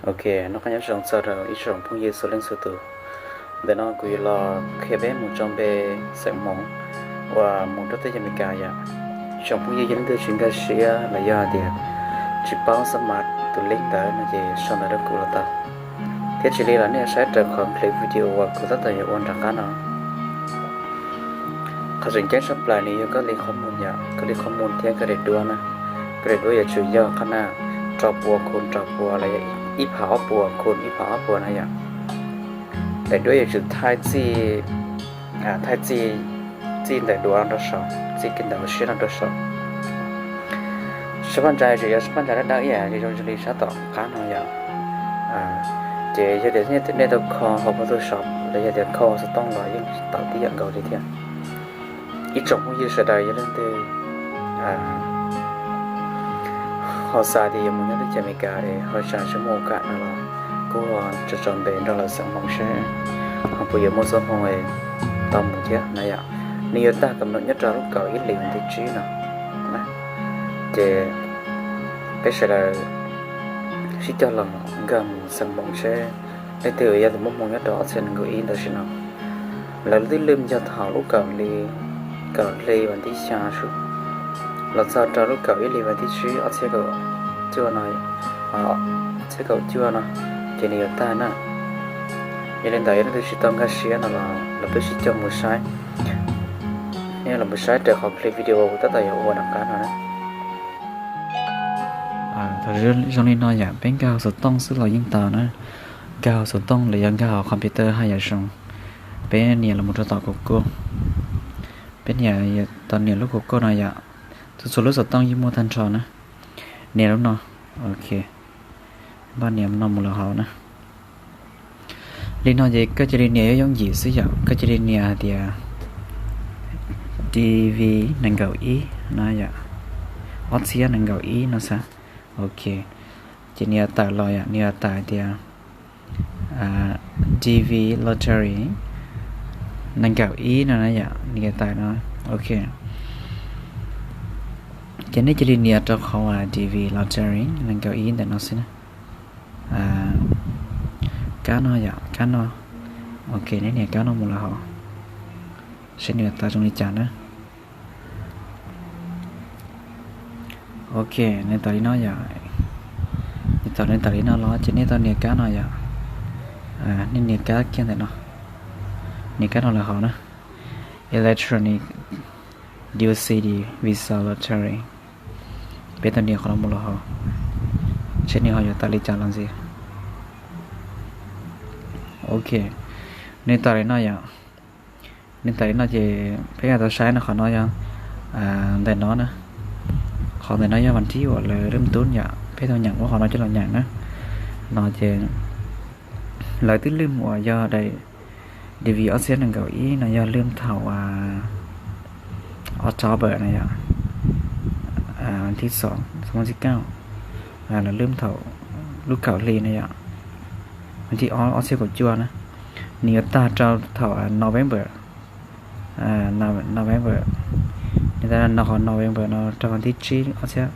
Ok, noj qab nyob zoo txog rau ib tsoom phooj ywg txhua leej txhua tus. Ntawm no kuv yuav los qhia peb mus tso npe xeem Hmoob uas mus rau teb chaws Amelikas yom. Tsoom phooj ywg yog leej twg tsis nkag siab los yog hais tias tsis paub xab mas tus link ntawd no ces sau ntawv rau kuv los tau. Thiab tsis li los nej saib raws qhov clip video uas kuv tab tom yuav ua nram qab no. Qhov tseem ceeb tshaj plaws nws yog koj li qhov mus yom, koj li qhov mus thiab koj daim duab na. Koj daim duab yuav tsum yog qhov na, rau pua khun rau pua los yog ib phav ob pua khun ib phav ob pua na yom. Daim duab yuav tsum thaij txij, thaij txij, txij ntawm duav no rau saum, txij kiag ntawm lub siab no rau saum. Sab phaj ntsa tseem yog sab phaj ntsa dawb dawb ib yam zoo li sab tom qab no yom. Ces yog tias nej tau kho hauv Photoshop los yog tias kho xov tooj los yeej tau tib yam nkaus li thiab. Ib tsoom phooj ywg sawv daws yog leej twg ho xav tias yuav mus nyob teb chaws Amelikas es ho tsis muaj ua kam no los kuj tso tso npe nrog lawv xeem Hmoob seb ho puas yuav muaj txoj hmoo tau mus thiab na yom. Nws yuav tag kam num nyob rau lub kaum ib hlis vas thib tsib no. Ces peb sawv daws sib cog los nkag mus xeem Hmoob seb leej twg yog tus muaj hmoo nyob rau ob txhiab nees nkaum ib ntawd sim no. Lawv twb lwj yog thaum lub kaum hli, kaum hli vas thib xya los txog rau lub kaum ib hlis vas thib tsib ob txhiab kaum cuaj no, ob txhiab kaum cuaj no, ces nws yuav tag na. Yog li ntawd yog leej twg tsis tau nkag siab no los los peb sib cog mus saib, nej los mus saib raws qhov clip video kuv tab tom yuav ua nram qab no na. Thaum zoo li no yom, peb nkag hauv xov tooj xwb los yeej tau na. Nkag hauv xov tooj los yog nkag hauv computer haj yam zoo. Peb nias los mus rau tom Google. Peb nias, tau nias lub Google no yom. Txhua txhua lub xov tooj yeej muaj tag nrho na. Nias lub no, ok. Npaj nias no mus los hauv na. Li no ces koj cia li nias yooj yooj yim xwb yom, koj cia li nias hais tias D V nees nkaum ib no yom, ob txhiab nees nkaum ib no xwb. Ok, ces nws yuav tawm los yom, nws yuav tawm hais tias D V lottery nees nkaum ib no na yom, nws yuav tawm no. Ok, ces nej cia li nias rau qhov D V lottery nees nkaum ib ntawm no xwb na. Kab no yom, kab no. Ok, nej nias kab no mus los hauv, seb nws yuav tawm zoo li cas na. Ok, nws tawm li no yom. Nws tawm, nws tawm li no los ces nej tau nias kab no yom. Nej nias kab kiag ntawm no, nias kab no los hauv na. Electronic Deal City Visa Lottery. Peb tau nias qhov no mus los hauv, seb nws ho yuav tawm li cas los ntxiv. Ok, nws tawm li no yom. Nws tawm li no ces peb yuav tau saib no, qhov no yog ntawm no na. Qhov ntawm no yog vas thib uas lawv lwm tub yom, peb tau nyeem ua qhov no coj los nyeem na. No ces lawv twb lwm uas yog daim D V ob txhiab nees nkaum ib no yog lwm thaum October no yom, thib xov xov thib kauj, lawv lwm thaum lub kaum hli no yom, thib ob ob txhiab kaum cuaj na. Nws yuav tag rau thaum November, November, nws tag no qhov November no rau vas thib tsib ob txhiab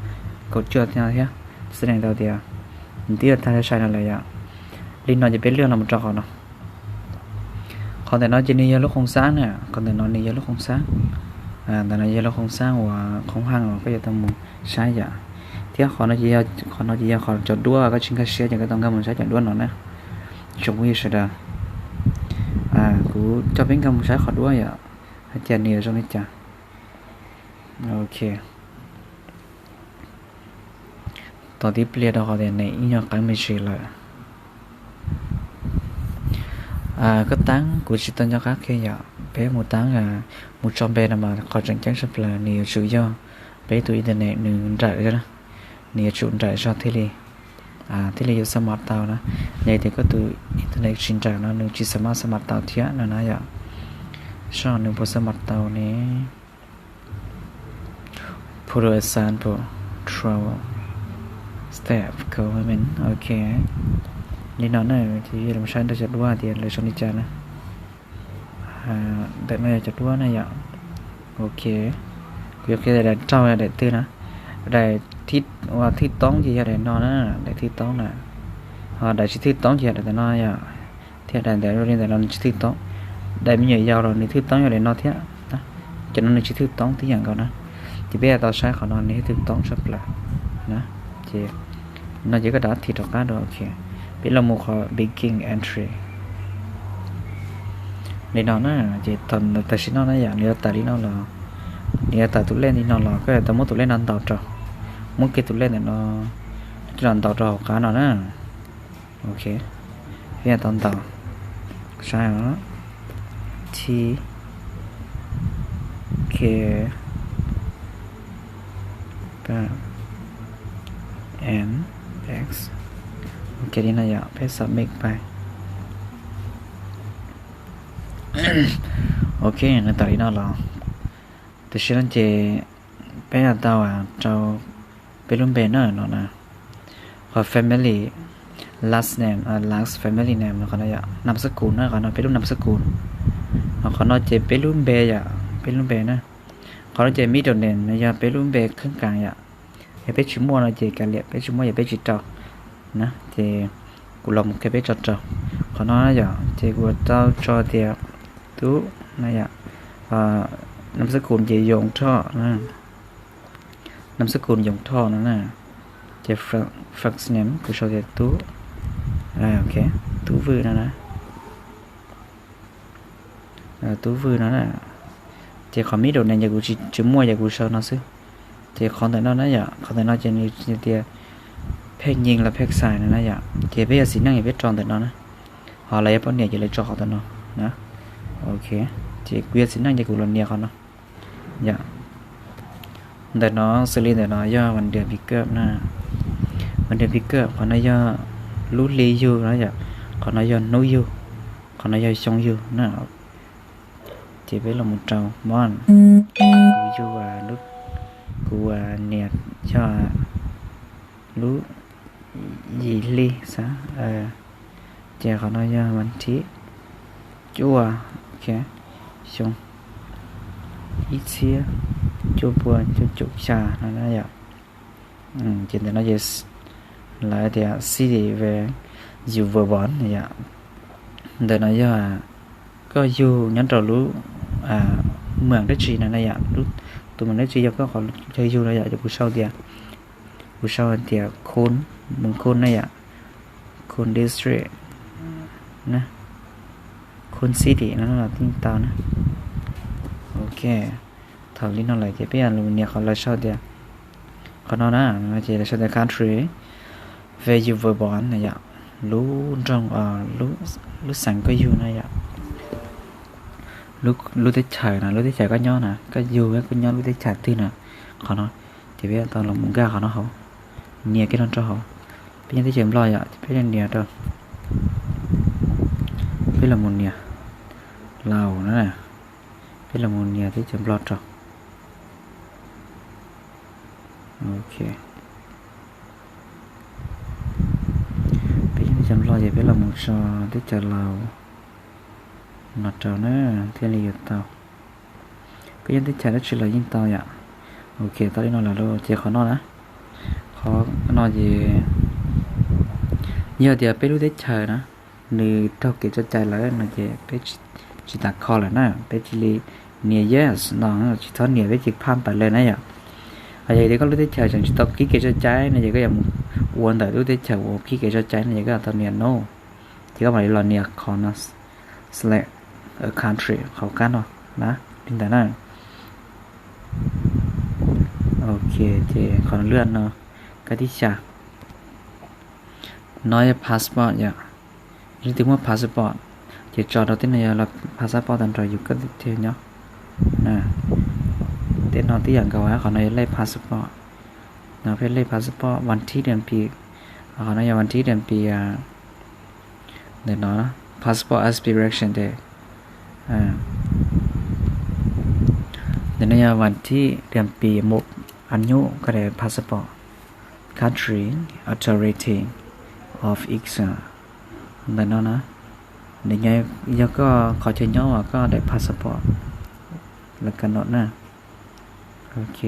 kaum cuaj thiab, xwb neej tau tias nws twb yuav tag sai no lawm yom. Li no ces peb lwm los mus rau qhov no. Qhov ntawm no ces nws yog lub qhov xab na, qhov ntawm no nws yog lub qhov xab. Ntawm no yog lub qhov xab uas qhov haj uas koj yuav tau mus saib yom. Thiab qhov no ces yog, qhov no ces yog qhov cov duab, koj tsis nkag siab ces koj tau nkag mus saib cov duab no na. Tsoom phooj ywg sawv daws, kuv coj peb nkag mus saib qhov duab yom, hais tias nws yuav zoo li cas. Ok, tos tib pliag rau qhov tias nws ib nyuag qeeb me ntsis lawm. Koj taab kuv tsis tau nco qab kiag yom, peb mus taab, mus tso npe no mas qhov tseem ceeb tshaj plaws nws yuav tsum yog peb tus internet nws nrawm zog na, nws yuav tsum nrawm zog thiaj li, thiaj li yuav xab mas tau na. Yog tias koj tus internet tsis nrawm no nws tsis xab mas, xab mas tau thiab no na yom. Saib nws puas xab mas tau ne. Photo example, travel, step, government, ok. Li no na, ces los saib rau cov duab tias lawv zoo li cas na. Ntawm no yog cov duab na yom. Ok, kuv yuav qhia daim rau yog daim twg na. Daim thib, uas thib toob ces yog daim no na, daim thib toob na. Daim tsis thwj toob ces daim ntawm no yom, thiab daim ntawm li ntawm no nws tsis thwj toob. Daim me nyuam yaus los nws thwj toob yog daim no thiab. Cov no nws tsis thwj toob tib yam nkaus na. Ces peb yuav tau saib qhov no nws thwj toob tshaj plaws na. Ces no ces koj rov thim rov qab dua, ok. Peb los mus qhov begin entry li no na. Ces tam sim no na yom, nws yuav tawm li no los, nws yuav tawm tus lej li no los koj yuav tau muab tus lej no ntaus rau, muab kiag tus lej ntawm no coj los ntaus rau hauv qab no na. Ok, peb yuav tau ntaus, saib os, T K N X. Ok li no yom, peb submit pais. Ok, nws tawm li no los, tam sim no ces peb yuav tau rau peb lub npe na no na. Qhov family last name, last family name no, qhov no yom, nam xab kus na, qhov no peb lub nam xab kus. Qhov no ces peb lub npe yom, peb lub npe na. Qhov no ces middle name no yog peb lub npe kheeb kaas yom. Yog peb tsis muaj no ces kav liam, peb tsis muaj yog peb tsis rau na. Ces kuv los mus qhia peb tso rau qhov no yom. Ces kuv tau tso tias Tub na yom. Nam xab kus ces Yoos Thoj na, nam xab kus Yoos Thoj no na. Ces first name kuv sau tias Tub, ok, Tub Vwj no na. Tub Vwj no na. Ces qhov middle name ces kuv tsis muaj, ces kuv sau no xwb. Ces qhov ntawm no na yom, qhov ntawm no ces nws tias Phej Nyi los Phej Xais no na yom. Ces peb yog txiv neej ces peb rau ntawm no na. Ho lawv yog poj niam ces lawv tso qhov ntawm no na. Ok, ces kuv yog txiv neej ces kuv los nias qhov no yom. Ntawm no xws li ntawm no yog vas dwm piv kawm na. Vas dwm piv kawm, qhov no yog lub hli yug na yom. Qhov no yog hnub yug, qhov no yog xyoo yug na. Ces peb los mus rau month, kuv yug, kuv nias yog lub yim hli xwb. Ces qhov no yog vas thib cuaj, xyoo ib txhiab cuaj pua cuaj caum xya no na yom. Ces ntawm no ces lawv tias city where you were born yom. Ntawm no yog koj yug nyob rau lub mwam dab tsi no na yom, tus mwam dab tsi yog koj qhov yog yug no yom. Ces kuv sau tias, kuv sau hais tias Khun, mus Khun na yom, Khun District na, Khun City no los yeej tau na. Ok, thaum li no lawm ces peb yog los nias qhov lawv sau tias, qhov no na, ces lawv sau tias country where you were born na yom, lub nroog, lub xeev koj yug na yom, lub teb chaws na, lub teb chaws koj nyob na, koj yug koj nyob lub teb chaws twg na, qhov no. Ces peb tau los mus nkag qhov no hauv, nias kiag no rau hauv. Peb nyob teb chaws Nplog yom, peb nias rau, peb los mus nias Laus na, peb los mus nias teb chaws Nplog rau. Ok, peb nyob teb chaws Nplog ces peb los mus tso teb chaws Laus no rau na, thiaj li yuav tau. Koj nyob teb chaws dab tsi los yeej tau yom. Ok, tau li no lawm lauj, ces qhov no na, qhov no ces yog tias peb lub teb chaws na nws raug kev tso cai lawm no ces peb tsis tas kho lawm na, peb cia li nias yes no, tsis txhob nias peb cia li phaj pais lawm na yom. Yog tias koj lub teb chaws tseem tsis tau qhib kev tso cai no ces koj yuav mus ua ntawm lub teb chaws uas qhib kev tso cai no ces koj yuav tau nias no, ces koj mam li los nias qhov no, select a country hauv qab no na, li ntawd na. Ok, ces qhov lwaj no, kab tib xya. No yog passport yom. Leej twg muaj passport ces tso rau tej no, yog los passport tag nrho yus koj thiaj nyob. Tej no tib yam nkaus, qhov no yog lej passport. No peb lej passport vas thib diam pis, qhov no yog vas thib diam pis ntawm no, passport expiration date. Ntawm no yog vas thib diam pis mus a nyuj koj daim passport, country, authority of exam. Ntawm no na, nws yog koj qhov chaw nyob uas koj daim passport lawv kam num na. Ok,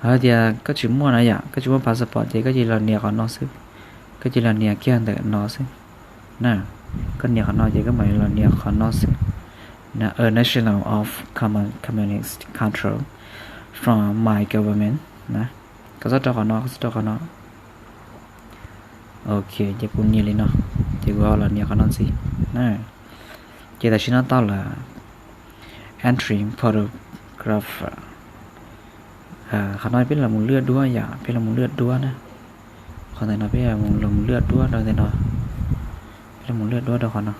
hos tias koj tsis muaj na yom, koj tsis muaj passport ces koj cia li los nias qhov no xwb. Koj cia li los nias kiag ntawm no xwb na. Koj nias qhov no ces koj mam li los nias qhov no xwb. A national of common communist control from my government na. Koj txhob rau qhov no, koj txhob rau qhov no. Ok, ces kuv nias li no, ces kuv ho los nias qhov no ntxiv na. Ces tam sim no tau lawm. Entry photographer. Qhov no peb los mus lwaj duab yom, peb los mus lwaj duab na. Qhov ntawm no peb los mus lwaj duab rau ntawm no. Peb los mus lwaj duab rau qhov no.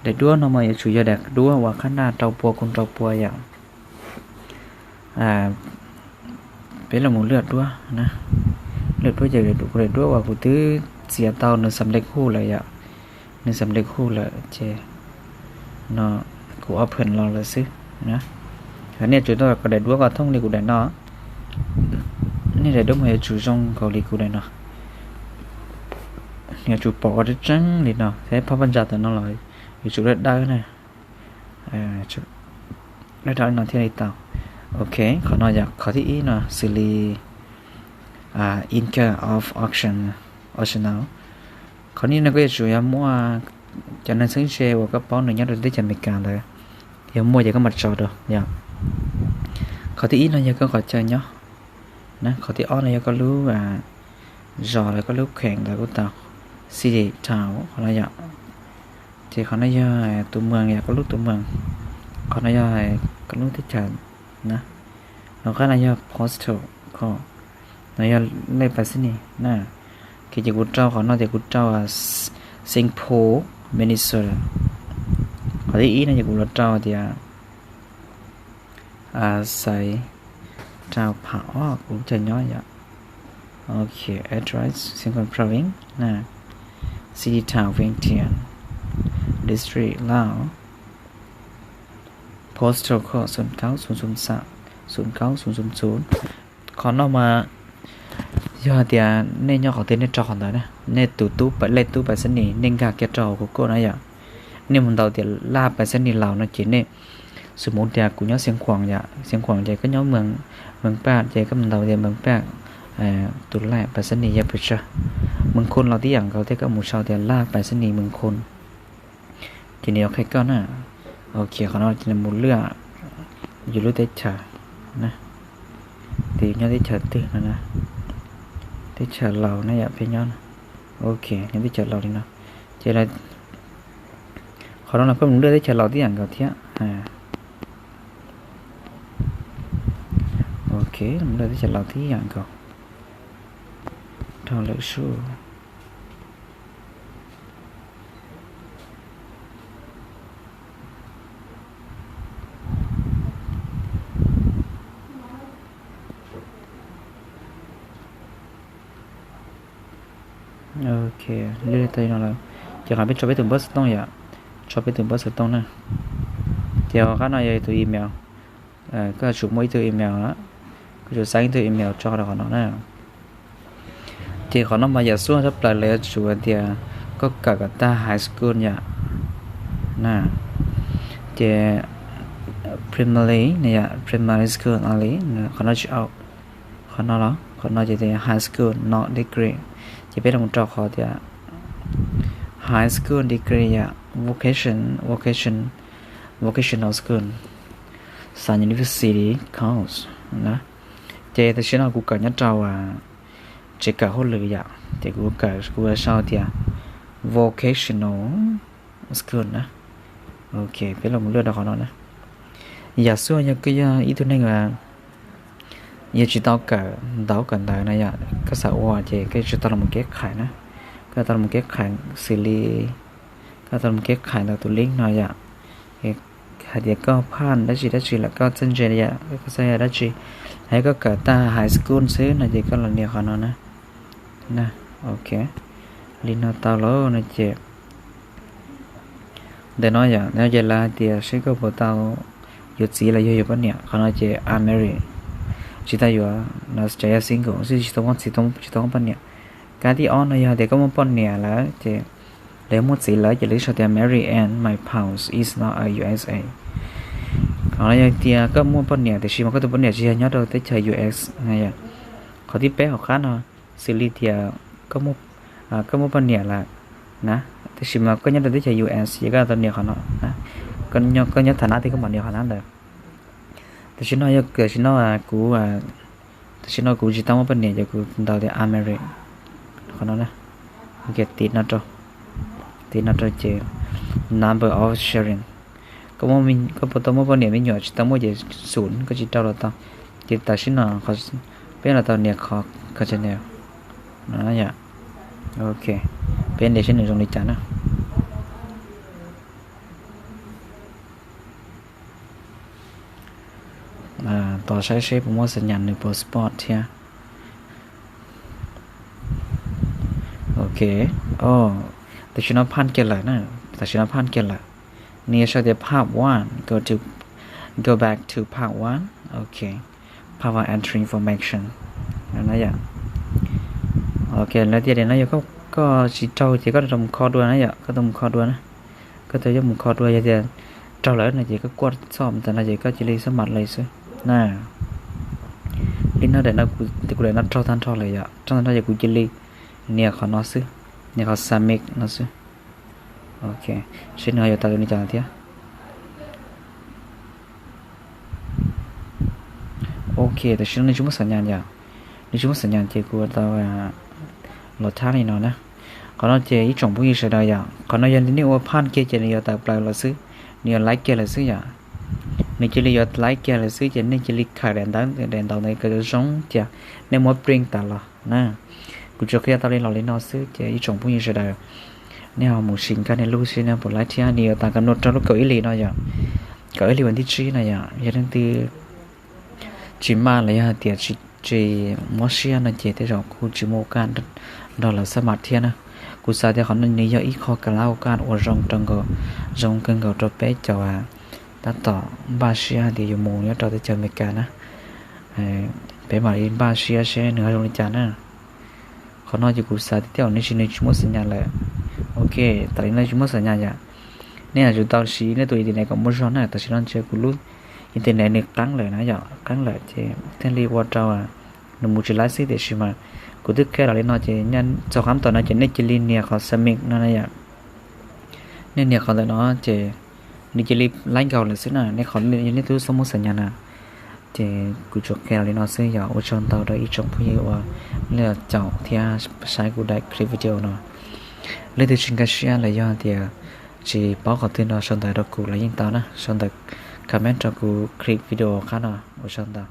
Daim duab no mas yuav tsum yog daim duab uas qhab naj rau pua kuv rau pua yom. Peb los mus lwaj duab na. Lwaj duab ces kuv daim duab uas kuv twb txiav tau nws xam lej hu lawm yom. Nws xam lej hu lawm ces no kuv open los lawm xwb na. Nej tsum tau kom daim duab kom thooj li kuv daim no. Nej daim duab mas yuav tsum zoo nkaus li kuv daim no. Yuav tsum pom ua tseeb tseeb li no thiab, phab paj ntsa tam no los yuav tsum dawb dawb na. Dawb dawb li no thiaj li tau. Ok, qhov no yog qhov thib ib no xws li income of auction, auctional. Qhov no koj yuav tsum yog muaj cov neeg txheeb ze uas koj paub nws nyob rau teb chaws Amelikas ntawd, yog muaj ces koj mam tso rau yom. Qhov thib ib no yog koj qhov chaw nyob na, qhov thib ob no yog koj lub zos los koj lub kheem ntawd kuj tau, city, town qhov no yom. Ces qhov no yog tus moos yom, koj lub tus moos. Qhov no yog koj lub teb chaws na. Qhov qab no yog postal code, no yog lej pas xib nis na. Ces kuv rau qhov no tias kuv rau Saint Paul, Minnesota. Qhov thib ib no ces kuv los rau tias xaiv rau phav ob kuv chaw nyob yom. Ok, address, Saigon Province, city, town, Vientiane, district, Laos, postal code xoom kaub xoom xoom xaam, xoom kaub xoom xoom xoom. Qhov no mas yog hais tias nej nyob qhov twg nej rau qhov ntawd na, nej tus tub, lej tub pas xib nis nej nkag kiag rau hauv Google na yom. Nej mus ntaus tias laj pas xib nis Laos no ces nej, xws mus tias kuv nyob Xeev Khuam yom, Xeev Khuam ces koj nyob Mees Paj ces koj mus ntaus tias Mees Paj, tus laj pas xib nis yog pes tsawg, Mees Khu los tib yam nkaus thiab, koj mus sau tias laj pas xib nis Mees Khu. Ces nws yuav qhia koj na. Ok, qhov no ces nws mus lwaj yus lub teb chaws na, tias yus nyob teb chaws twg no na. Teb chaws Laos na yom, peb nyob na. Ok, nyob teb chaws Laos li no. Ces qhov no los koj mus lwaj teb chaws Laos tib yam nkaus thiab. Ok, mus lwaj teb chaws Laos tib yam nkaus. Dhau lawm sub. Ok, li tau li no lawm. Ces qhov peb tso peb tus npawb xov tooj yom, tso peb tus npawb xov tooj na. Ces hauv qab no yog tus email. Koj yuav tsum muaj ib tug email, koj yuav tsum xaiv ib tug email tso rau qhov no na. Ces qhov no mas yam xub tshaj plaws lawv yuav tsum tias koj kawm kom tag high school yom. Ces primary, primary school only, qhov no tsis au. Qhov no los, qhov no ces tias high school, no degree. Ces peb los rau qhov tias high school degree yom, vocation, vocation, vocational school, Saigon University course na. Ces tam sim no kuv kawm nyob rau tsev kawm hauj lwm yom, ces kuv kawm, kuv sau tias vocational school na. Ok, peb los mus lwaj rau qhov no na. Yam xub yog koj yog ib tug neeg uas yog tsis tau kawm ntaub kawm ntawv na yom, koj xav ua ces koj yuav tsum tau los kev qhais na. Koj tau los kev qhais xws li, koj tau los kev qhais ntawm tus link no yom. Hais tias koj phaj dab tsi dab tsi lawm, koj txawj ntse yom, koj txawj yam dab tsi, hais koj kawm tag high school xwb no ces koj los nias qhov no na. Ok, li no tau lawm no ces ntawm no yom, no ces lawv hais tias seb koj puas tau yuav txiv los yog yuav poj niam. Qhov no ces I'm married, tsis tau yuav, no ces yog single xwb, tsis tau muaj txiv, tsis tau muaj poj niam. Kab thib ob no yog tias koj muaj poj niam lawm ces, lawv muaj txiv lawm ces lawv sau tias married and my spouse is not a U S A. Qhov no yog tias koj muaj poj niam tiam sis mas koj tus poj niam tsis yog nyob rau teb chaws U S. Qhov thib peb hauv qab no xws li tias koj muaj koj muaj poj niam lawm na, tiam sis mas koj nyob rau teb chaws U S ces koj tau nias qhov no na, koj nyob thas nab twg koj mam nias qhov nab ntawd. Tam sim no yog tam sim no kuv, tam sim no kuv tsis tau muaj poj niam ces kuv ntaus tias Americ qhov no na, tiv no rau, tiv no rau ces number of sharing. Koj puas tau muaj poj niam me nyuam? Tsis tau muaj ces xum, koj tsis rau los tau. Ces tam sim no peb los tau nias qhov continue no yom. Ok, peb nias seb nws zoo li cas na. Tos saib seb puas muaj xas nyas nws puas spot thiab. Ok, tam sim no phaj kiag lawm na, tam sim no phaj kiag lawm. Nws sau tias part one, go to, go back to part one. Ok, part one, enter information. Ok, lawv tias no yog koj tsis raug ces koj rau mus kho dua na yom, koj tau mus kho dua na. Koj tau yuav mus kho dua, yog tias raug lawm no ces koj kuaj txoj ntawm no ces koj cia li xab mam li xwb na. Li no daim no kuv, kuv daim no raug tag nrho lawm yom, raug tag nrho ces kuv cia li nias qhov no xwb, nias qhov submit no xwb. Ok, seb nws ho yuav tau li cas thiab. Ok, tam sim no nws tsis muaj xas nyas yom, nws tsis muaj xas nyas ces kuv tau los thab li no na. Qhov no ces ib tsoom phooj ywg sawv daws yom, qhov no yog nej ua phaj kiag ces nws yuav tawm plaws lawm xwb, nws yuav laib kiag lawm xwb yom. Nws cia li yuav laib kiag lawm xwb ces nej cia li khaws daim ntawv, daim ntaus ntawd kom zoo zoo cia, nej muab print tas los na. Kuv tsuas qhia tau li los li no xwb ces ib tsoom phooj ywg sawv daws, nej ho mus sim nkag nej lub seb nej puas laib thiab. Nws yuav tas kom nws raug lub kaum ib hlis no yom, kaum ib hlis vas thib tsib no yom. Yog leej twg tsis maj los yog hais tias tsis mob siab no ces tej zaum kuj tsis muaj kaj nrog lawv xab mam thiab na. Kuv xav tias qhov no nws yog ib qho ka lab ua kaj uas zoo rau nkaus, zoo kawg nkaus rau peb cov tab tom npaj siab hais tias yuav mus nyob rau teb chaws Amelikas na. Peb mam li npaj siab seb nws ho zoo li cas na. Qhov no ces kuv xav tias tej zaum nws tsis, nws tsis muaj xas nyas lawm. Ok, tas li no tsis muaj xas nyas yom. Nej yuav tsum tau siv nej tus internet kom muaj zog na. Tam sim no ntshe kuv lub internet nws qeeb lawm na yom, qeeb lawm ces thiaj li ua rau nws mus tsis laib xwb. Tiam sis mas kuv twb qhia los li no ces txog qab tom no ces nej cia li nias qhov submit no na yom. Nej nias qhov ntawm no ces nws cia li laib nkaus lawm xwb na. Nej qhov, nej twb txhob muab xas nyas na. Ces kuv tsuas qhia li no xwb yom. Ua tsaug ntau rau ib tsoom phooj ywg uas nej caum thiab saib kuv daim clip video no. Leej twg tsis nkag siab los yog tias tsis paub qhov twg no sau ntawv rau kuv los yeej tau na, sau ntawv comment rau kuv clip video qab no. Ua tsaug ntau.